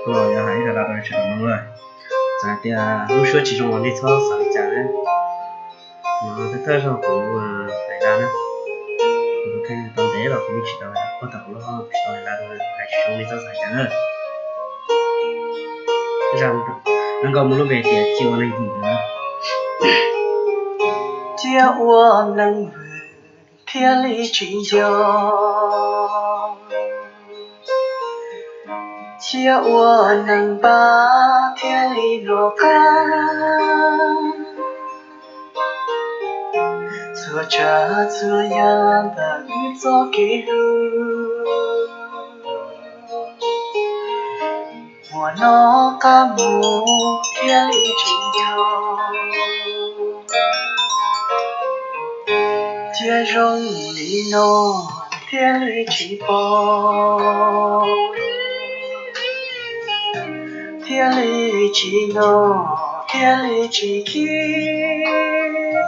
Kuv los yuav hais ib lo lus rau sawv daws mloog lawm. Txawm hais tias lub suab tsis zoo los nej txhob xav li cas na. Nov thawj thawj zaug kuv hais lus na. Kuv tus kheej tau ntev los kuv yeej tsis tau hais, puag thaum kuv loj tsis tau hais lus, hais tsis zoo nej txhob xav li cas na. Zaj no nkauj muaj lub npe tias Cia Ua Neeg Vwm no. Cia ua neeg vwm thiaj li tsis nco, cia ua neeg npab thiaj li nov qab. Txhua tsav txhua yam ntawm wb txoj kev hlub, hmo no qab mus thiaj li tsis nco. Cia zoo li no thiaj li tsis pom, thiaj li tsis nov, thiaj li tsis khib,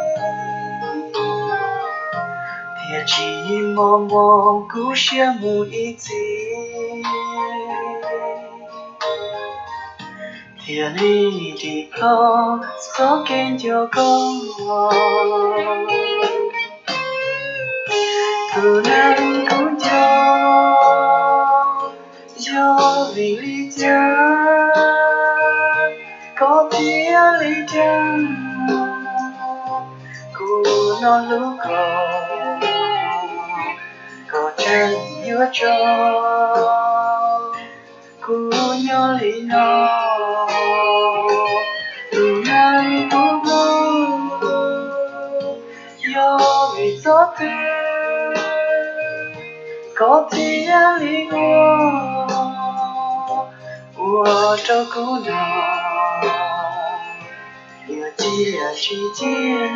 thiaj tsis mos mos kub siab mus ib txhis, thiaj li dim plho txoj kev nco koj. Tus neeg kuv nco, yog vim li cas koj thiaj li ceeb, kuv nov hlub koj, koj tseem yuav tso kuv nyob li no. Tus neeg kuv hlub, yog vim txoj twg koj thiaj li ua, ua rau kuv no yuav cia tsis cia,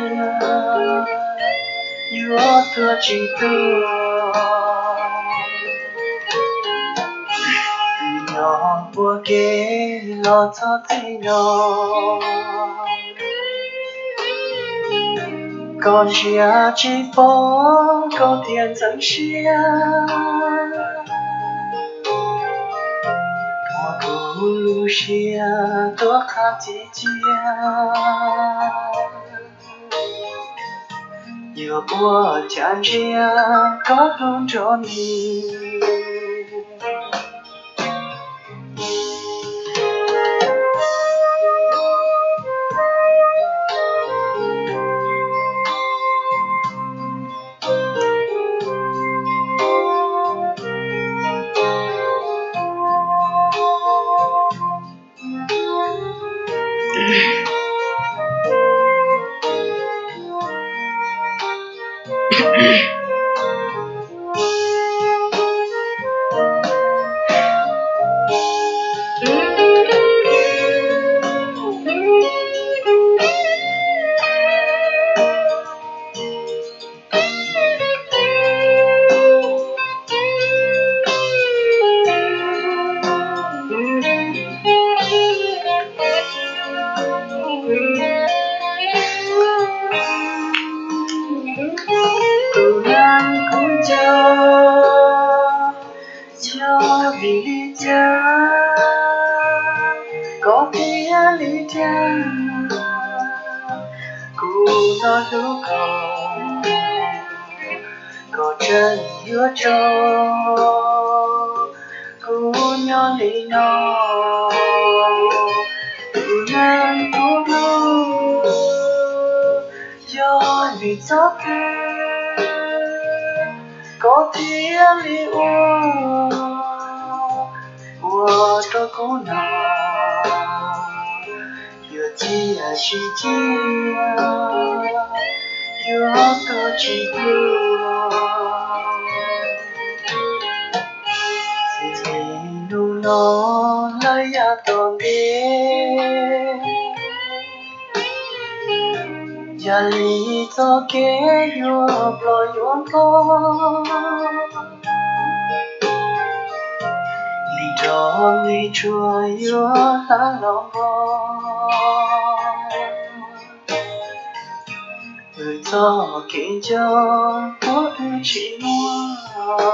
yuav tuag tsis tuag. Nyob puag kev los txog txij no, koj ntsia tsis pom koj thiaj ntxeev siab, muab kuv lub siab tuaj qhab txhij cia. Yuav ua cas ntsia koj hlub nrog nis. Tus neeg kuv nco, yog vim li cas koj thiaj li ceeb, kuv nov hlub koj, koj tseem yuav tso kuv nyob li no. Tus neeg kuv hlub, yog vim txoj twg koj thiaj li ua, ua rau kuv no yuav cia tsis cia, yuav tuag tsis tuag. Txij li hnub no lawm yav tom ntej, yam li txoj kev yuav ploj yuav nplog, li nrog me tsuag yuav hla los npog. Wb txoj kev nco puab wb tsis muaj.